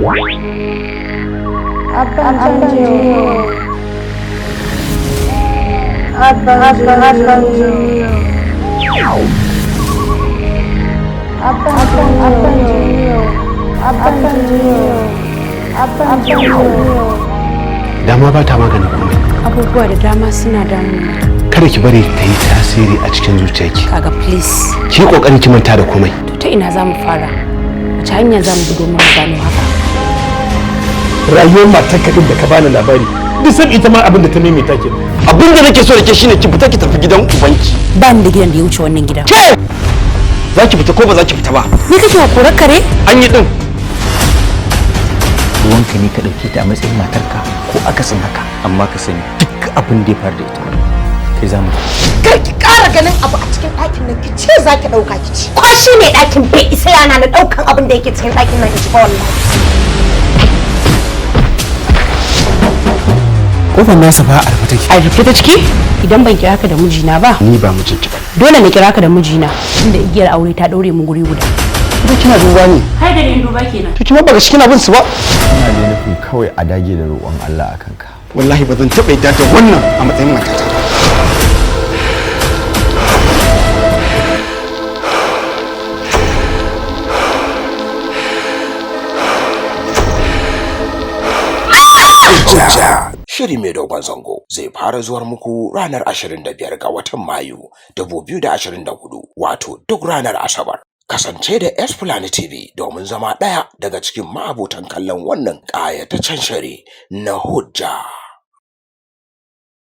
Abban Junior. Abban Abban Junior. Abban Abban Junior. Abban Junior. Abban Junior. Dama ba ta maganin komai. Abubuwa da dama suna damuna. Kada ki bari ta yi tasiri a cikin zuciyarki. Kaga, please. Ki yi kokari ki manta da komai. To, ta ina za mu fara? Wace hanya za mu bi domin mu gano haka? Rayuwar matar kaɗin da ka bani labari duk san ita ma abin da ta maimaita ke. Abin da nake so da ke shine ki fita, ki tafi gidan ubanki. Ba ni da gidan da ya wuce wannan gidan. Ke, za ki fita ko ba za ki fita ba? Ni kake wa korar kare? An yi din. Ruwanka ne ka ɗauke ta a matsayin matarka ko akasin haka, amma ka sani, duk abin da ya faru da ita, kai za mu Kar ki ƙara ganin abu a cikin ɗakin nan ki ce za ki ɗauka ki ci. Ko shi ne ɗakin bai isa yana na ɗaukan abin da yake cikin ɗakin nan in ci ba, wallahi. Kofar nasa fa a rufe take. A rufe ta ciki? Idan ban kira ka da mijina ba? Ni ba mijinki ba. Dole na kira ka da mijina, tunda igiyar aure ta ɗaure mu guri guda. Ko kina duba ne? Kai da ni duba kenan. To, kima ba ga kina bin su ba. Ina da nufin kawai a dage da roƙon Allah a kanka. Wallahi ba zan taɓa yadda da wannan a matsayin matata ba. Hujja. Shiri mai dogon zango zai fara zuwar muku ranar 25 ga watan Mayu 2024, wato duk ranar Asabar. Kasance da Esplanade TV domin zama ɗaya daga cikin ma'abotan kallon wannan ƙayataccen shiri na Hujja.